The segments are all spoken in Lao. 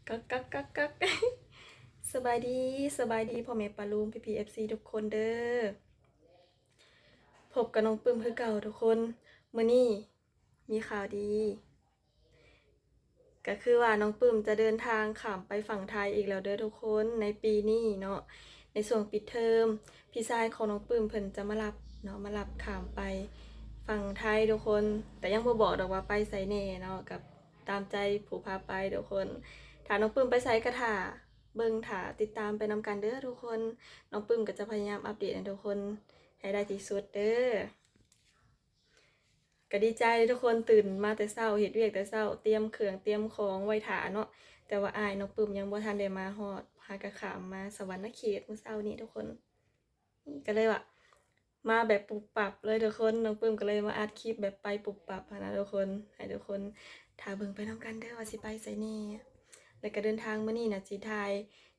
ກັກກັກກັກກັກ ສະບາຍດີ ສະບາຍດີພໍ່ແມ່ປ້າລຸງ ພີ່ໆ ເອັຟຊີ ທຸກຄົນເດີ. ພົບກັບນ້ອງປຶ້ມຄືເກົ່າທຸກຄົນ. ມື້ນີ້ມີຂ່າວດີ ກະຄືວ່ານ້ອງປຶ້ມຈະເດີນທາງຂ້າມໄປຝັ່ງໄທອີກແລ້ວເດີທຸກຄົນ ໃນປີນີ້ເນາະ. ໃນຊ່ວງປິດເທີມ ພີ່ຊາຍຂອງນ້ອງປຶ້ມເພິ່ນຈະມາຮັບເນາະ ມາຮັບຂ້າມໄປຝັ່ງໄທທຸກຄົນ. ແຕ່ຍັງບໍ່ບອກດອກວ່າໄປໃສແດ່ເນາະ ກະຕາມໃຈຜູ້ພາໄປທຸກຄົນ. ຖ້ານ້ອງປຶ້ມໄປໃສກະຖ້າເບິ່ງ ຖ້າຕິດຕາມໄປນຳກັນເດີທຸກຄົນ. ນ້ອງປຶ້ມກະຈະພະຍາຍາມອັບເດດໃຫ້ທຸກຄົນໃຫ້ໄດ້ທີ່ສຸດເດີ. ກະດີໃຈເດ້ທຸກຄົນ ຕື່ນມາແຕ່ເຊົ້າ ເຮັດວຽກແຕ່ເຊົ້າ ຕຽມເຄື່ອງຕຽມຂອງໄວ້ຖ້າເນາະ. ແຕ່ວ່າອ້າຍນ້ອງປຶ້ມຍັງບໍ່ທັນໄດ້ມາຮອດ ຫາກະຂ້າມມາສະຫວັນນະເຂດມື້ເຊົ້ານີ້ທຸກຄົນ. ກະເລີຍວ່າມາແບບປຸບປັບເລີຍທຸກຄົນ. ນ້ອງປຶ້ມກະເລີຍມາອັດຄລິບແບບໄປປຸບປັບຫັ້ນນະທຸກຄົນ ໃຫ້ທຸກຄົນຖ້າເບິ່ງໄປນຳກັນເດີວ່າຊິໄປໃສແດ່. ແລ້ວກະເດີນທາງມື້ນີ້ນະ ຊິຖ່າຍ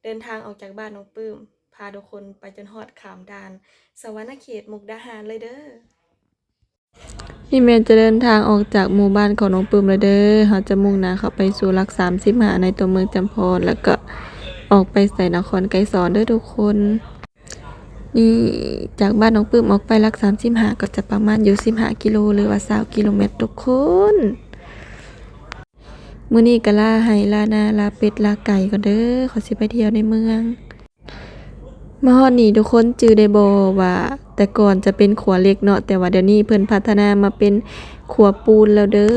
ເດີນທາງອອກຈາກບ້ານນ້ອງປຶ້ມ ພາທຸກຄົນໄປຈົນຮອດຂ້າມດ່ານສະຫວັນນະເຂດ ມຸກດາຫານເລີຍເດີ. ນີ້ແມ່ນຈະເດີນທາງອອກຈາກໝູ່ບ້ານຂອງນ້ອງປຶ້ມແລ້ວເດີ. ເຮົາຈະມຸ່ງໜ້າເຂົ້າໄປສູ່ຫຼັກສາມສິບຫ້າ ໃນຕົວເມືອງຈຳພອນ ແລ້ວກະອອກໄປໃສ່ນະຄອນໄກສອນເດີທຸກຄົນ. ນີ້ຈາກບ້ານນ້ອງປຶ້ມອອກໄປຫຼັກສາມສິບຫ້າ ກະຈະປະມານຢູ່ສິບຫ້າກິໂລ ຫຼືວ່າຊາວກິໂລແມັດທຸກຄົນ. ມື້ນີ້ກະລາໄຮ່ລານາລາເປັດລາໄກ່ກ່ອນເດີ ເຂົາຊິໄປທ່ຽວໃນເມືອງ. ມາຮອດນີ້ທຸກຄົນຈື່ໄດ້ບໍ່ວ່າແຕ່ກ່ອນຈະເປັນຂົວເຫຼັກເນາະ ແຕ່ວ່າດຽວນີ້ເພິ່ນພັດທະນາມາເປັນຂົວປູນແລ້ວເດີ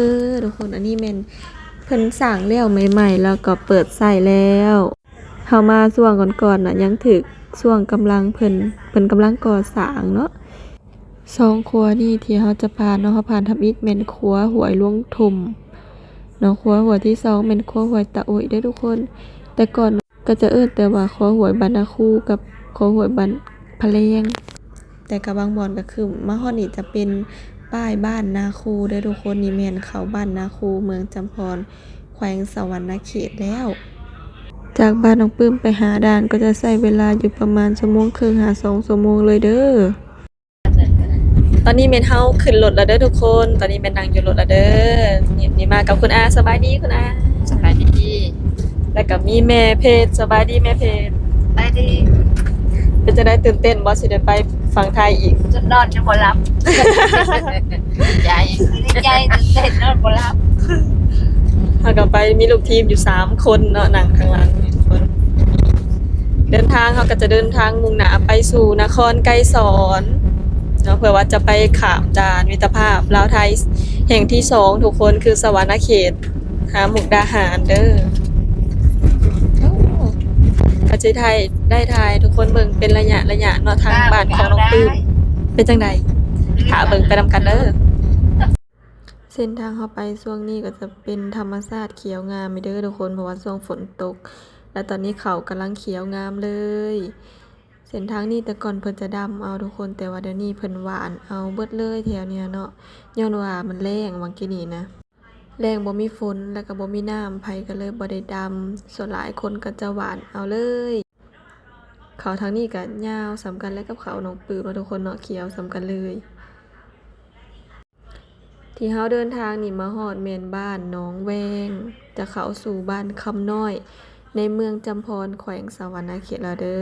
ທຸກຄົນ. ອັນນີ້ແມ່ນເພິ່ນສ້າງແລ້ວໃໝ່ໆ ແລ້ວກໍເປີດໃຊ້ແລ້ວ. ເຮົາມາຊ່ວງກ່ອນໆນະ ຍັງຖືກຊ່ວງກຳລັງເພິ່ນ ເພິ່ນກຳລັງກໍ່ສ້າງເນາະ. ສອງຂົວນີ້ທີ່ເຮົາຈະຜ່ານເນາະ ເຮົາຜ່ານທຳອິດແມ່ນຂົວຫ້ວຍຫຼວງຖົມເນາະ ຂົວຫົວທີສອງແມ່ນຂົວຫ້ວຍຕາໂອ້ຍເດີທຸກຄົນ. ແຕ່ກ່ອນ ກະຈະເອີ້ນແຕ່ວ່າຂົວຫ້ວຍບ້ານນາຄູກັບຂົວຫ້ວຍບ້ານພະແລງ ແຕ່ກະບາງບ່ອນກະຄືມາຮອດນີ້ຈະເປັນປ້າຍບ້ານນາຄູເດີທຸກຄົນ. ນີ້ແມ່ນເຂົ້າບ້ານນາຄູ ເມືອງຈຳພອນ ແຂວງສະຫວັນນະເຂດແລ້ວ. ຈາກບ້ານນ້ອງປຶ້ມໄປຫາດ່ານກໍຈະໃຊ້ເວລາຢູ່ປະມານຊົ່ວໂມງເຄິ່ງຫາສອງຊົ່ວໂມງເລີຍເດີ. ຕອນນີ້ແມ່ນເຮົາຂຶ້ນລົດແລ້ວເດີທຸກຄົນ ຕອນນີ້ແມ່ນນັ່ງຢູ່ລົດແລ້ວເດີ. ນີ້ ນີ້ມາກັບຄຸນອາ ສະບາຍດີຄຸນອາ. ສະບາຍດີ. ແລ້ວກະມີແມ່ເພັດ ສະບາຍດີແມ່ເພັດ. ສະບາຍດີ. ເປັນຈັ່ງໃດ ຕື່ນເຕັ້ນບໍ່ ຊິໄດ້ໄປຝັ່ງໄທອີກ? ຈົນນອນຈົນບໍ່ຫຼັບ ດີໃຈ ດີໃຈ ຕື່ນເຕັ້ນນອນບໍ່ຫຼັບ. ເຮົາກະໄປ ມີລູກທີມຢູ່ສາມຄົນເນາະ ນັ່ງຂ້າງຫຼັງທຸກຄົນ. ເດີນທາງເຮົາກະຈະເດີນທາງມຸ່ງໜ້າໄປສູ່ນະຄອນໄກສອນເນາະ ເພື່ອວ່າຈະໄປຂ້າມດ່ານມິດຕະພາບລາວໄທແຫ່ງທີສອງທຸກຄົນ ຄືສະຫວັນນະເຂດຫາມຸກດາຫານເດີ. ໂອ້ ກະຊິໄດ້ ໄດ້ຖ່າຍໃຫ້ທຸກຄົນເບິ່ງເປັນໄລຍະໄລຍະເນາະ ທາງບ້ານຂອງນ້ອງປຶ້ມເປັນຈັ່ງໃດ ຖ້າເບິ່ງໄປນຳກັນເດີ. ເສັ້ນທາງເຮົາໄປຊ່ວງນີ້ກໍຈະເປັນທຳມະຊາດຂຽວງາມເດີທຸກຄົນ ເພາະວ່າຊ່ວງຝົນຕົກ ແລະ ຕອນນີ້ເຂົ້າກຳລັງຂຽວງາມເລີຍ. ເສັ້ນທາງນີ້ແຕ່ກ່ອນເພິ່ນຈະດຳເອົາທຸກຄົນ ແຕ່ວ່າດຽວນີ້ເພິ່ນຫວ່ານເອົາເບິດເລີຍແຖວນີ້ເນາະ ຍ້ອນວ່າມັນແລ້ງຫວ່າງກີ້ນີ້ນະ ແລ້ງບໍ່ມີຝົນ ແລ້ວກໍບໍ່ມີນ້ຳ ໃຜກໍເລີຍບໍ່ໄດ້ດຳ ສ່ວນຫຼາຍຄົນກໍຈະຫວ່ານເອົາເລີຍ. ເຂົ້າທາງນີ້ກໍຍາວສ່ຳກັນແຫຼະກັບເຂົ້າໜອງປຶ້ມເນາະທຸກຄົນເນາະ ຂຽວສ່ຳກັນເລີຍ. ທີ່ເຮົາເດີນທາງນີ້ມາຮອດແມ່ນບ້ານໜອງແວງ ຈະເຂົ້າສູ່ບ້ານຄຳນ້ອຍ ໃນເມືອງຈຳພອນ ແຂວງສະຫວັນນະເຂດແລ້ວເດີ.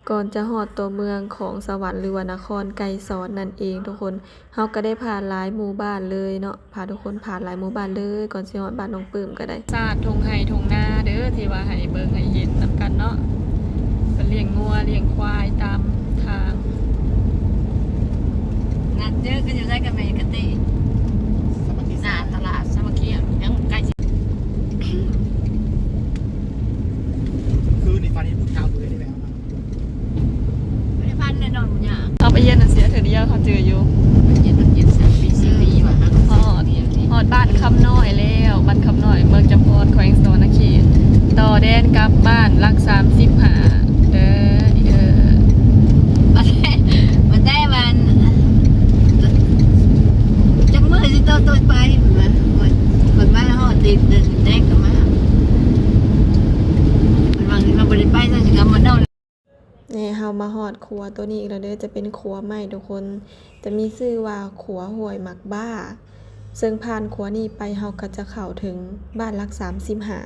ກ່ອນຈະຮອດຕົວເມືອງຂອງສະຫວັນ ຫຼືວ່ານະຄອນໄກສອນນັ້ນເອງທຸກຄົນ ເຮົາກໍໄດ້ຜ່ານຫຼາຍໝູ່ບ້ານເລີຍເນາະ ພາທຸກຄົນຜ່ານຫຼາຍໝູ່ບ້ານເລີຍ ກ່ອນຊິຮອດບ້ານນ້ອງປຶ້ມກໍໄດ້. ຊາດທົ່ງໄຮ່ທົ່ງນາເດີ ທີ່ວ່າໃຫ້ເບິ່ງໃຫ້ເຫັນນຳກັນເນາະ ເພິ່ນລ້ຽງງົວລ້ຽງຄວາຍຕາມທາງ. ນັດເຈີກັນຢູ່ໃສກັນແມ່ກະຕິ? ສາມັກຄີ ໜ້າຕະຫຼາດສາມັກຄີ ຍັງໃກ້ຊິ ຄືນີ້ ຝັນເຫັນຜູ້ສາວຜູ້ໃດນີ້ແຫຼະ. ບໍ່ໄດ້ພັນແນ່ນອນ ບໍ່ຍາກ. ເຮົາໄປຮຽນໜັງສືເທື່ອດຽວ ເຮົາຈື່ຢູ່. ໄປຮຽນ ໄປຮຽນສາມປີ ສີ່ປີວ່າ ຮອດ ຮອດບ້ານຄຳນ້ອຍແລ້ວ ບ້ານຄຳນ້ອຍ ເມືອງຈຳພອນ ແຂວງສະຫວັນນະເຂດ ຕໍ່ແດນກັບບ້ານຫຼັກສາມສິບຫ້າເດີ ນີ້ເດີ. ມາແຕ່ ມາແຕ່ບ້ານ ຈັກມື້ຊິໂຕໂຕໄປ ເພິ່ນວ່າ ເພິ່ນມາຮອດຕິດເດີ ແດງກໍມາ ເພິ່ນວ່າ ເຮົາບໍ່ໄດ້ໄປ ເຮົາຊິກັບມານອນ. ນີ້ເຮົາມາຮອດຂົວໂຕນີ້ອີກແລ້ວເດີ ຈະເປັນຂົວໄມ້ທຸກຄົນ ຈະມີຊື່ວ່າຂົວຫ້ວຍໝາກບ້າ ເຊິ່ງຜ່ານຂົວນີ້ໄປ ເຮົາກໍຈະເຂົ້າເຖິງບ້ານຫຼັກສາມສິບຫ້າ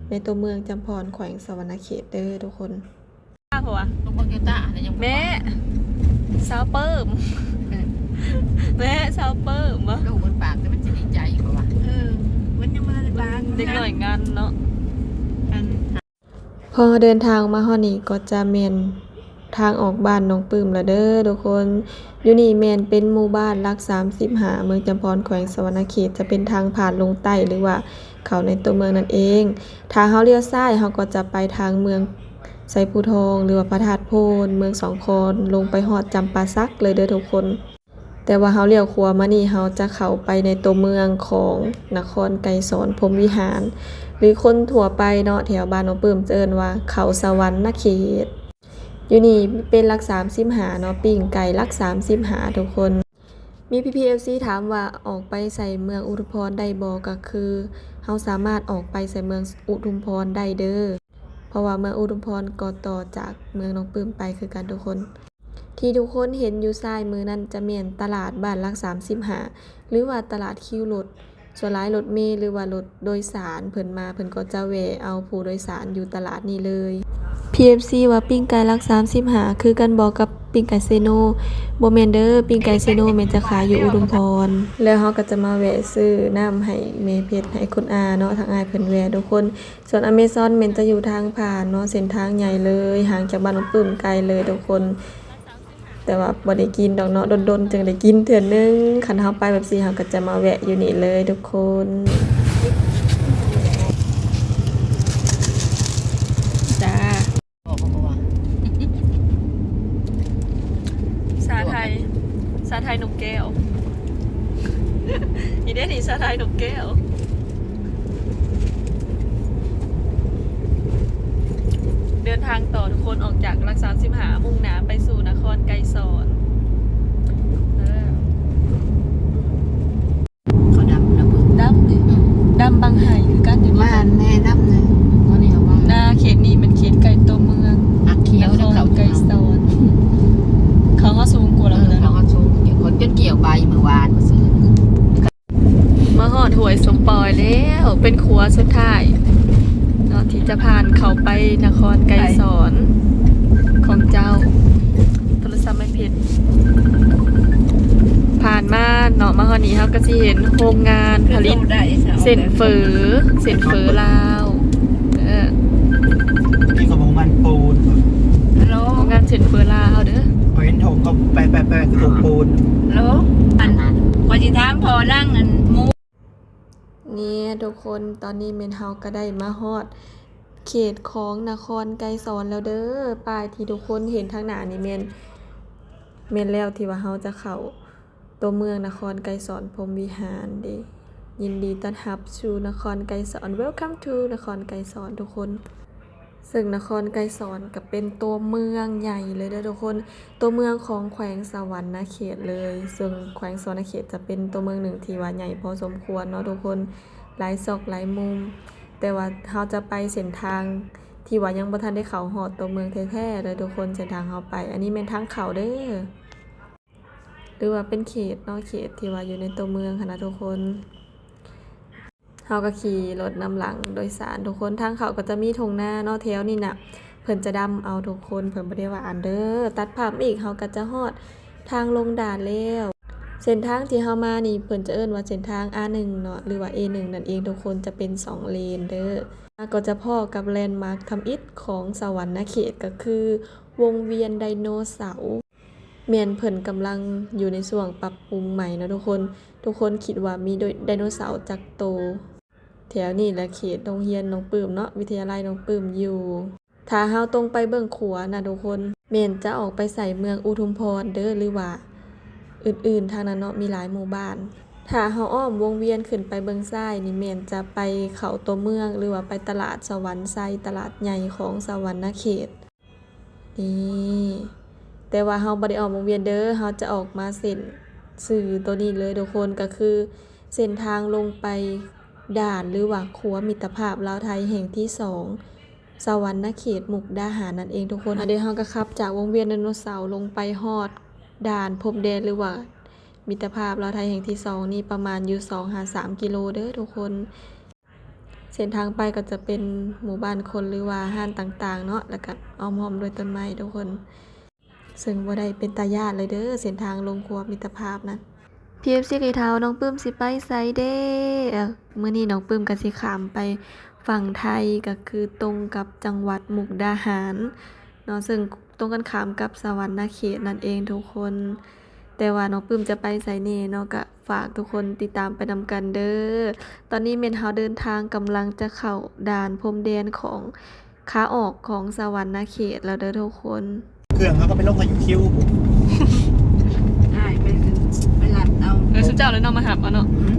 ໃນຕົວເມືອງຈຳພອນ ແຂວງສະຫວັນນະເຂດເດີທຸກຄົນ. ເພາະວ່າ ລູກເບິ່ງຢູ່ຕາ ແມ່ ສາວເປີ້ມ ເອີ ແມ່ ສາວເປີ້ມບໍ່ ລູກເພິ່ນປາກ ແຕ່ມັນຊິດີໃຈ ເພາະວ່າ ເອີ ເພິ່ນຍັງບໍ່ທັນໄດ້ປາກ ເດັກນ້ອຍງັນເນາະ ອັນ ພໍເດີນທາງມາຮອດນີ້ກໍຈະແມ່ນທາງອອກບ້ານນ້ອງປຶ້ມລະເດີທຸກຄົນ. ຢູ່ນີ້ແມ່ນເປັນໝູ່ບ້ານຫຼັກສາມສິບຫ້າ ເມືອງຈຳພອນ ແຂວງສະຫວັນນະເຂດ, ຈະເປັນທາງຜ່ານລົງໃຕ້ ຫຼືວ່າເຂົ້າໃນຕົວເມືອງນັ້ນເອງ. ຖ້າເຮົາລ້ຽວຊ້າຍ ເຮົາກໍຈະໄປທາງເມືອງໄຊພູທອງ ຫຼືວ່າພະທາດໂພນ, ເມືອງສອງຄອນ, ລົງໄປຮອດຈຳປາສັກເລີຍເດີທຸກຄົນ. ແຕ່ວ່າເຮົາລ້ຽວຂວາມານີ້ ເຮົາຈະເຂົ້າໄປໃນຕົວເມືອງຂອງນະຄອນໄກສອນພົມວິຫານ ຫຼືຄົນທົ່ວໄປເນາະ ແຖວບ້ານນ້ອງປຶ້ມຈະເອີ້ນວ່າເຂົ້າສະຫວັນນະເຂດ. ຢູ່ນີ້ເປັນຫຼັກສາມສິບຫ້າເນາະ ປີ້ງໄກ່ຫຼັກສາມສິບຫ້າທຸກຄົນ. ມີພີ່ໆ ເອັຟຊີ ຖາມວ່າອອກໄປໃສ່ເມືອງອຸທຸມພອນໄດ້ບໍ່? ກໍຄືເຮົາສາມາດອອກໄປໃສ່ເມືອງອຸທຸມພອນໄດ້ເດີ ເພາະວ່າເມືອງອຸທຸມພອນກໍຕໍ່ຈາກເມືອງນ້ອງປຶ້ມໄປຄືກັນທຸກຄົນ. ທີ່ທຸກຄົນເຫັນຢູ່ຊ້າຍມືນັ້ນຈະແມ່ນຕະຫຼາດບ້ານຫຼັກສາມສິບຫ້າ ຫຼືວ່າຕະຫຼາດຄິວລົດ. ສ່ວນຫຼາຍລົດເມ ຫຼືວ່າລົດໂດຍສານເພິ່ນມາ ເພິ່ນກໍຈະແວ່ເອົາຜູ້ໂດຍສານຢູ່ຕະຫຼາດນີ້ເລີຍ. ພີ່ເອັຟຊີ ວ່າປີ້ງໄກ່ຫຼັກສາມສິບຫ້າຄືກັນບໍ່ກັບປີ້ງໄກ່ເຊໂນ? ບໍ່ແມ່ນເດີ, ປີ້ງໄກ່ເຊໂນແມ່ນຈະຂາຍຢູ່ອຸທຸມພອນ. ແລ້ວເຮົາກໍຈະມາແວ່ຊື້ນ້ຳໃຫ້ແມ່ເພັດ ໃຫ້ຄຸນອາເນາະ, ທາງອ້າຍເພິ່ນແວ່ທຸກຄົນ. ສວນອາເມຊອນແມ່ນຈະຢູ່ທາງຜ່ານເນາະ, ເສັ້ນທາງໃຫຍ່ເລີຍ, ຫ່າງຈາກບ້ານນ້ອງປຶ້ມໄກເລີຍທຸກຄົນ. ແຕ່ວ່າບໍ່ໄດ້ກິນດອກເນາະ, ດົນໆ ຈຶ່ງໄດ້ກິນເທື່ອໜຶ່ງ. ຄັນເຮົາໄປແບບຊີ້ ເຮົາກໍຈະມາແວະຢູ່ນີ້ເລີຍທຸກຄົນ. ຈ້າ. ຊາໄທ, ຊາໄທນົກແກ້ວ. ອີເດນີ້ຊາໄທນົກແກ້ວ. ເດີນທາງຕໍ່ທຸກຄົນ, ອອກຈາກຫຼັກສາມສິບຫ້າ ມຸ່ງໜ້າໄປສູ່ນະຄອນໄກສອນ. ເອີ. ເຂົາດຳລະເບິ່ງ ດຳເດ້. ອືມ ດຳບັງໄຫຄືກັນ. ບ້ານແມ່ດຳນະ ຕອນນີ້ເຮົາວ່າ ນາເຂດນີ້ແມ່ນເຂດໃກ້ຕົວເມືອງ ອັກຂຽວນະຄອນໄກສອນ. ເຂົາເຮົາສູງກວ່າລະ. ເອີ ເຂົາເຮົາສູງ ຂ້ອຍຈົນກ່ຽວໃບມື້ວານ ມາຮອດຫ້ວຍສົມປອຍແລ້ວ, ເປັນຂົວສຸດທ້າຍເນາະ ທີ່ຈະຜ່ານເຂົ້າໄປນະຄອນໄກສອນຂອງເຈົ້າ. ໂທລະສັບແມ່ເພັດ. ຜ່ານມາເນາະ, ມາຮອດນີ້ເຮົາກໍຊິເຫັນໂຮງງານຜະລິດເສັ້ນເຝີ, ເສັ້ນເຝີລາວ. ເອີ ນີ້ກໍໂຮງງານປູນ. ໂຮງງານເສັ້ນເຝີລາວເດີ. ຂ້ອຍເຫັນຖົງເຂົາແປະໆ ຄືຖົງປູນ. ອັນ ຂ້ອຍຊິຖາມພໍ່ຫຼັງອັນໝູ່. ນີ້ທຸກຄົນ, ຕອນນີ້ແມ່ນເຮົາກໍໄດ້ມາຮອດເຂດຂອງນະຄອນໄກສອນແລ້ວເດີ. ປ້າຍທີ່ທຸກຄົນເຫັນທາງໜ້ານີ້ແມ່ນ, ແມ່ນແລ້ວທີ່ວ່າເຮົາຈະເຂົ້າຕົວເມືອງນະຄອນໄກສອນພົມວິຫານເດ້. ຍິນດີຕ້ອນຮັບສູ່ນະຄອນໄກສອນ, Welcome to ນະຄອນໄກສອນທຸກຄົນ. ເຊິ່ງນະຄອນໄກສອນກໍເປັນຕົວເມືອງໃຫຍ່ເລີຍເດີທຸກຄົນ, ຕົວເມືອງຂອງແຂວງສະຫວັນນະເຂດເລີຍ. ເຊິ່ງແຂວງສະຫວັນນະເຂດຈະເປັນຕົວເມືອງໜຶ່ງທີ່ວ່າໃຫຍ່ພໍສົມຄວນເນາະທຸກຄົນ, ຫຼາຍຊອກຫຼາຍມຸມ. ແຕ່ວ່າເຮົາຈະໄປເສັ້ນທາງທີ່ວ່າຍັງບໍ່ທັນໄດ້ເຂົ້າຮອດຕົວເມືອງແທ້ໆເລີຍທຸກຄົນ, ເສັ້ນທາງເຮົາໄປ. ອັນນີ້ແມ່ນທາງເຂົ້າເດີ. ຫຼືວ່າເປັນເຂດເນາະ, ເຂດທີ່ວ່າຢູ່ໃນຕົວເມືອງຫັ້ນນະທຸກຄົນ. ເຮົາກໍຂີ່ລົດນຳຫຼັງໂດຍສານທຸກຄົນ. ທາງເຂົ້າກໍຈະມີທົ່ງນາເນາະ, ແຖວນີ້ນະເພິ່ນຈະດຳເອົາທຸກຄົນ, ເພິ່ນບໍ່ໄດ້ຫວ່ານເດີ. ຕັດພາບມາອີກ ເຮົາກໍຈະຮອດທາງລົງດ່ານແລ້ວ. ເສັ້ນທາງທີ່ເຮົາມານີ້ ເພິ່ນຈະເອີ້ນວ່າເສັ້ນທາງ ອາໜຶ່ງ ເນາະ ຫຼືວ່າ ເອໜຶ່ງ ນັ້ນເອງທຸກຄົນ, ຈະເປັນສອງເລນເດີ. ແລ້ວກໍຈະພໍ້ກັບແລນມາກທຳອິດຂອງສະຫວັນນະເຂດ ກໍຄືວົງວຽນໄດໂນເສົາ. ແມ່ນເພິ່ນກຳລັງຢູ່ໃນຊ່ວງປັບປຸງໃໝ່ເນາະທຸກຄົນ. ທຸກຄົນຄິດວ່າມີໄດໂນເສົາຈັກໂຕ? ແຖວນີ້ແຫຼະເຂດໂຮງຮຽນນ້ອງປຶ້ມເນາະ, ວິທະຍາໄລນ້ອງປຶ້ມຢູ່. ຖ້າເຮົາຕົງໄປເບື້ອງຂວານະທຸກຄົນ, ແມ່ນຈະອອກໄປໃສ່ເມືອງອຸທຸມພອນເດີ ຫຼືວ່າອື່ນໆທາງນັ້ນເນາະ, ມີຫຼາຍໝູ່ບ້ານ. ຖ້າເຮົາອ້ອມວົງວຽນຂຶ້ນໄປເບື້ອງຊ້າຍນີ້ ແມ່ນຈະໄປເຂົ້າຕົວເມືອງ ຫຼືວ່າໄປຕະຫຼາດສະຫວັນໄຊ, ຕະຫຼາດໃຫຍ່ຂອງສະຫວັນນະເຂດ. ນີ້ ແຕ່ວ່າເຮົາບໍ່ໄດ້ອອກວົງວຽນເດີ, ເຮົາຈະອອກມາເສັ້ນຊື່ໂຕນີ້ເລີຍທຸກຄົນ, ກໍຄືເສັ້ນທາງລົງໄປດ່ານ ຫຼືວ່າຂົວມິດຕະພາບລາວໄທແຫ່ງທີສອງ ສະຫວັນນະເຂດ ມຸກດາຫານ ນັ້ນເອງທຸກຄົນ. ແລ້ວເຮົາກໍຂັບຈາກວົງວຽນໄດໂນເສົາລົງໄປຮອດດ່ານພົມແດນ ຫຼືວ່າມິດຕະພາບລາວໄທແຫ່ງທີສອງນີ້ ປະມານຢູ່ສອງຫາສາມກິໂລເດີທຸກຄົນ. ເສັ້ນທາງໄປກໍຈະເປັນໝູ່ບ້ານຄົນ ຫຼືວ່າຮ້ານຕ່າງໆເນາະ ແລ້ວກໍອ້ອມຮອບດ້ວຍຕົ້ນໄມ້ທຸກຄົນ. ເຊິ່ງບໍ່ໄດ້ເປັນຕາຢ້ານເລີຍເດີ ເສັ້ນທາງລົງຂົວມິດຕະພາບນະ. ພີ່ເອັຟຊີ ໄກ່ເທົາ ນ້ອງປຶ້ມຊິໄປໃສເດ? ເອີ ມື້ນີ້ນ້ອງປຶ້ມກໍຊິຂ້າມໄປຝັ່ງໄທ ກໍຄືຕົງກັບຈັງຫວັດມຸກດາຫານເນາະ ເຊິ່ງຕົງກັນຂ້າມກັບສະຫວັນນະເຂດນັ້ນເອງທຸກຄົນ. ແຕ່ວ່ານ້ອງປຶ້ມຈະໄປໃສແດ່ເນາະ ກໍຝາກທຸກຄົນຕິດຕາມໄປນຳກັນເດີ. ຕອນນີ້ແມ່ນເຮົາເດີນທາງກຳລັງຈະເຂົ້າດ່ານພົມແດນຂອງ ຂາອອກຂອງສະຫວັນນະເຂດແລ້ວເດີທຸກຄົນ. ເຄື່ອງເຮົາກໍໄປລົງໃຫ້ຢູ່ຄິວພຸ້ນ. ອ້າຍໄປ ໄປລັດເອົາ. ເອີ ຊຸມເຈົ້າແຫຼະເນາະມາຮັບເອົາເນາະ. ອືມ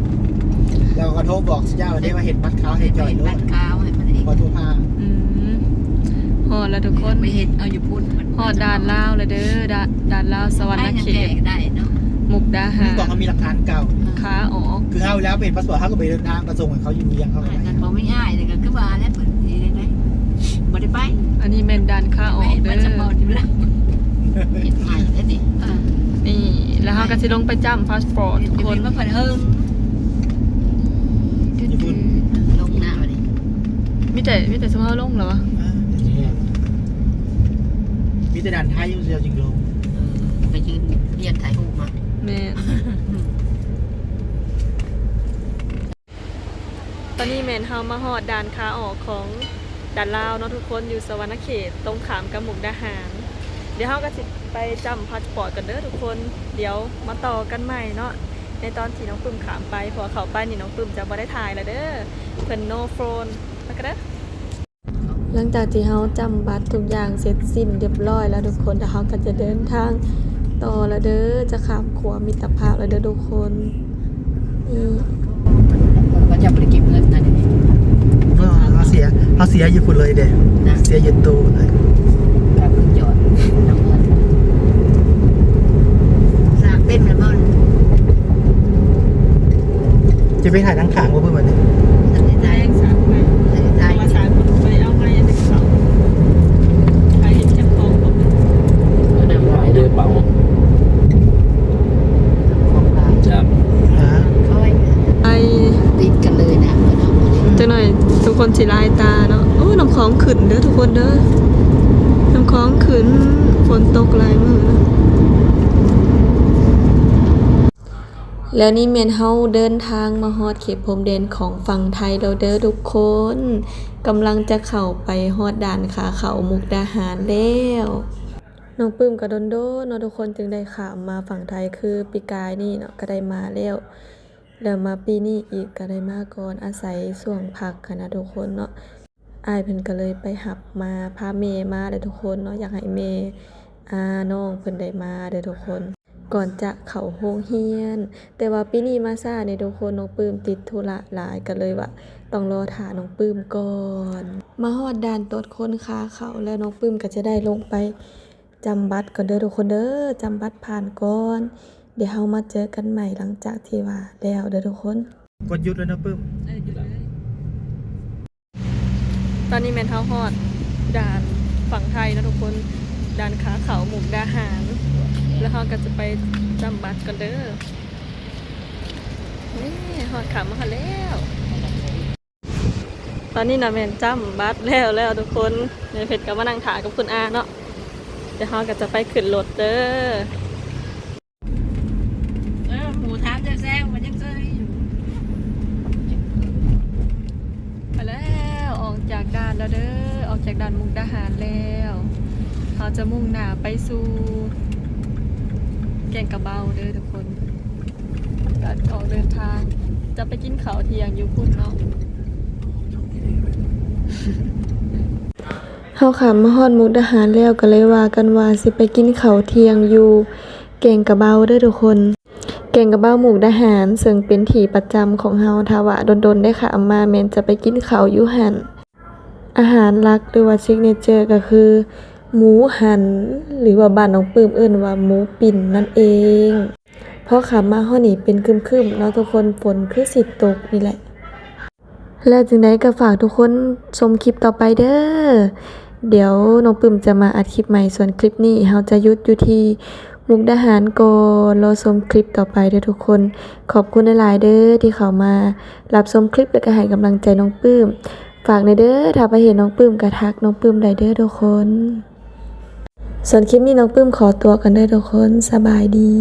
ແລ້ວກໍໂທບອກຊຸມເຈົ້າເດ້ວ່າເຮັດບັດຂາວໃຫ້ຈ່ອຍໂລດ. ເຮັດບັດຂາວໃຫ້ມັນເອງ. ບໍ່ໂທຫາ. ອືມ ຮອດແລ້ວທຸກຄົນ. ໄປເຮັດເອົາຢູ່ພຸ້ນ. ຮອດດ່ານລາວແລ້ວເດີ ດ່ານ ດ່ານລາວສະຫວັນນະເຂດ ໄປຍັງແກ້ໄດ້ເນາະ ມຸກດາຫານ. ອືມ ກໍເຂົາມີຫຼັກຖານເກົ່າ. ຂາອອກ. ຄືເຮົາແລ້ວໄປເຮັດພາສປອດ ເຮົາກໍໄປເດີນທາງ ໄປສົ່ງໃຫ້ເຂົາຢູ່ວຽງເຮົາກໍໄດ້. ບໍ່ມີອ້າຍນີ້ກໍຄືວ່າແຫຼະ ເພິ່ນຊິໄດ້ ບໍ່ໄດ້ໄປ. ອັນນີ້ແມ່ນດ່ານຂາອອກເດີ. ເຮັດພາສປອດຢູ່ລາວ ເຮັດໃໝ່ເດ້ນີ້. ເອີ ນີ້ ແລ້ວເຮົາກໍຊິລົງໄປຈ້ຳພາສປອດທຸກຄົນ. ເພິ່ນເອີ້ນ ຢູ່ພຸ້ນ ເອີ ລົງໜ້າບັດນີ້. ມີແຕ່ ມີແຕ່ຊຸມເຮົາລົງແລ້ວຫວາ? ອ່າ ມີແຕ່ດ່ານໄທຢູ່ ເຮົາຈຶ່ງລົງ. ເອີ ໄປຢືນລຽນຖ່າຍຮູບມາ. ແມ່ນ. ຕອນນີ້ແມ່ນເຮົາມາຮອດດ່ານຂາອອກຂອງດ່ານລາວເນາະທຸກຄົນ ຢູ່ສະຫວັນນະເຂດ ຕົງຂ້າມກັບມຸກດາຫານ. ດຽວເຮົາກໍຊິໄປຈ້ຳພາສປອດກ່ອນເດີທຸກຄົນ. ດຽວມາຕໍ່ກັນໃໝ່ເນາະ ໃນຕອນທີ່ນ້ອງປຶ້ມຂ້າມໄປ ເພາະວ່າເຂົ້າໄປນີ້ນ້ອງປຶ້ມຈະບໍ່ໄດ້ຖ່າຍແລ້ວເດີ ເພິ່ນໂນໂຟນ. ໄປກັນເດີ. ຫຼັງຈາກທີ່ເຮົາຈ້ຳບັດທຸກຢ່າງເສັດສິ້ນຮຽບຮ້ອຍແລ້ວທຸກຄົນ ແລ້ວເຮົາກໍຈະເດີນທາງຕໍ່ແລ້ວເດີ ຈະຂ້າມຂົວມິດຕະພາບແລ້ວເດີທຸກຄົນ. ນີ້ ເຂົາເຈົ້າບໍ່ໄດ້ເກັບເງິນນະ ເຮົາເສຍ ເຮົາເສຍຢູ່ພຸ້ນເລີຍເດ້ ເສຍຢູ່ຕູ້ເລີຍ. ຈອດນຳເພິ່ນ ສ້າງເຕັມແລ້ວບໍ່? ຈະໄປຖ່າຍທາງຂ້າງບໍ່ເພິ່ນບັດນີ້? ອັນນີ້ໄດ້ ສາມໄປ ອັນນີ້ໄດ້ ວ່າສາມໄປເອົາໄມ້ອັນນີ້ເຂົາ ໄປເຮັດຈັບຂອງບໍ່? ອັນນັ້ນຫຼາຍເດີເປົ່າ ຂອງຫຼາຍ ຈັບ ຮະ? ໄປຕິດກັນເລີຍນະ ຈັກໜ້ອຍທຸກຄົນຊິລາຍຕາເນາະ. ໂອ້ ນ້ຳຂອງຂຶ້ນເດີທຸກຄົນເດີ ນ້ຳຂອງຂຶ້ນ ຝົນຕົກຫຼາຍມື້. ແລ້ວນີ້ແມ່ນເຮົາເດີນທາງມາຮອດເຂດພົມແດນຂອງຝັ່ງໄທແລ້ວເດີທຸກຄົນ ກຳລັງຈະເຂົ້າໄປຮອດດ່ານຂາເຂົ້າມຸກດາຫານແລ້ວ. ນ້ອງປຶ້ມກໍດົນໆເນາະທຸກຄົນ ຈຶ່ງໄດ້ຂ້າມມາຝັ່ງໄທ ຄືປີກາຍນີ້ເນາະ ກໍໄດ້ມາແລ້ວ ແລ້ວມາປີນີ້ອີກກໍໄດ້ມາກ່ອນ ອາໄສຊ່ວງພັກຫັ້ນນະທຸກຄົນເນາະ. ອ້າຍເພິ່ນກໍເລີຍໄປຮັບມາ ພາແມ່ມາເດີທຸກຄົນເນາະ ຢາກໃຫ້ແມ່ ອາ ນ້ອງເພິ່ນໄດ້ມາເດີທຸກຄົນ ກ່ອນຈະເຂົ້າໂຮງຮຽນ. ແຕ່ວ່າປີນີ້ມາຊ້າເດ້ທຸກຄົນ ນ້ອງປຶ້ມຕິດທຸລະຫຼາຍ ກໍເລີຍວ່າຕ້ອງລໍຖ້ານ້ອງປຶ້ມກ່ອນ. ມາຮອດດ່ານຕວດຄົນຂາເຂົ້າແລ້ວ ນ້ອງປຶ້ມກໍຈະໄດ້ລົງໄປຈ້ຳບັດກ່ອນເດີທຸກຄົນເດີ ຈ້ຳບັດຜ່ານກ່ອນ. ດຽວເຮົາມາເຈີກັນໃໝ່ຫຼັງຈາກທີ່ວ່າແລ້ວເດີທຸກຄົນ. ກົດຢຸດແລ້ວເນາະປຶ້ມ. ເອີ ຢຸດເລີຍ. ຕອນນີ້ແມ່ນເຮົາຮອດດ່ານຝັ່ງໄທເນາະທຸກຄົນ ດ່ານຂາເຂົ້າມຸກດາຫານ ແລ້ວເຮົາກໍຈະໄປຈ້ຳບັດກ່ອນເດີ. ນີ້ ຮອດຂ້າມມາຮອດແລ້ວ. ຕອນນີ້ນະແມ່ນຈ້ຳບັດແລ້ວແລ້ວທຸກຄົນ ແມ່ເພັດກໍມານັ່ງຖ້າກັບຄຸນອາເນາະ. ດຽວເຮົາກໍຈະໄປຂຶ້ນລົດເດີ. ເອີ ໝູຖາມແຊງໆ ມັນຍັງເຊີຍຢູ່. ໄປແລ້ວ ອອກຈາກດ່ານແລ້ວເດີ ອອກຈາກດ່ານມຸກດາຫານແລ້ວ ເຮົາຈະມຸ່ງໜ້າໄປສູ່ແກ່ງກະເບົາເດີທຸກຄົນ. ການອອກເດີນທາງ ຈະໄປກິນເຂົ້າທ່ຽງຢູ່ພຸ້ນເນາະ. ເຮົາຂ້າມມາຮອດມຸກດາຫານແລ້ວ ກໍເລີຍວ່າກັນວ່າຊິໄປກິນເຂົ້າທ່ຽງຢູ່ແກ່ງກະເບົາເດີທຸກຄົນ. ແກ່ງກະເບົາມຸກດາຫານ ເຊິ່ງເປັນທີ່ປະຈຳຂອງເຮົາ ຖ້າວ່າດົນໆໄດ້ຂ້າມມາ ແມ່ນຈະໄປກິນເຂົ້າຢູ່ຫັ້ນ. ອາຫານຫຼັກ ຫຼືວ່າ signature ກໍຄືໝູຫັນ ຫຼືວ່າບ້ານນ້ອງປຶ້ມເອີ້ນວ່າໝູປິ່ນນັ້ນເອງ. ພໍຂ້າມມາຮອດນີ້ເປັນຄຶ້ມໆເນາະທຸກຄົນ ຝົນຄືຊິຕົກນີ້ແຫຼະ. ແລ້ວຈັ່ງໃດກໍຝາກທຸກຄົນຊົມຄລິບຕໍ່ໄປເດີ. ດຽວນ້ອງປຶ້ມຈະມາອັດຄລິບໃໝ່ ສ່ວນຄລິບນີ້ເຮົາຈະຢຸດຢູ່ທີ່ ມຸກດາຫານກ່ອນ, ລໍຊົມຄລິບຕໍ່ໄປເດີທຸກຄົນ. ຂອບຄຸນຫຼາຍໆເດີທີ່ເຂົ້າມາຮັບຊົມຄລິບ ແລະກະໃຫ້ກຳລັງໃຈນ້ອງປຶ້ມ. ຝາກແດ່ເດີ ຖ້າໃຜເຫັນນ້ອງປຶ້ມກະທັກນ້ອງປຶ້ມໄດ້ເດີທຸກຄົນ. ສ່ວນຄລິບນີ້ນ້ອງປຶ້ມຂໍຕົວກ່ອນເດີທຸກຄົນ. ສະບາຍດີ.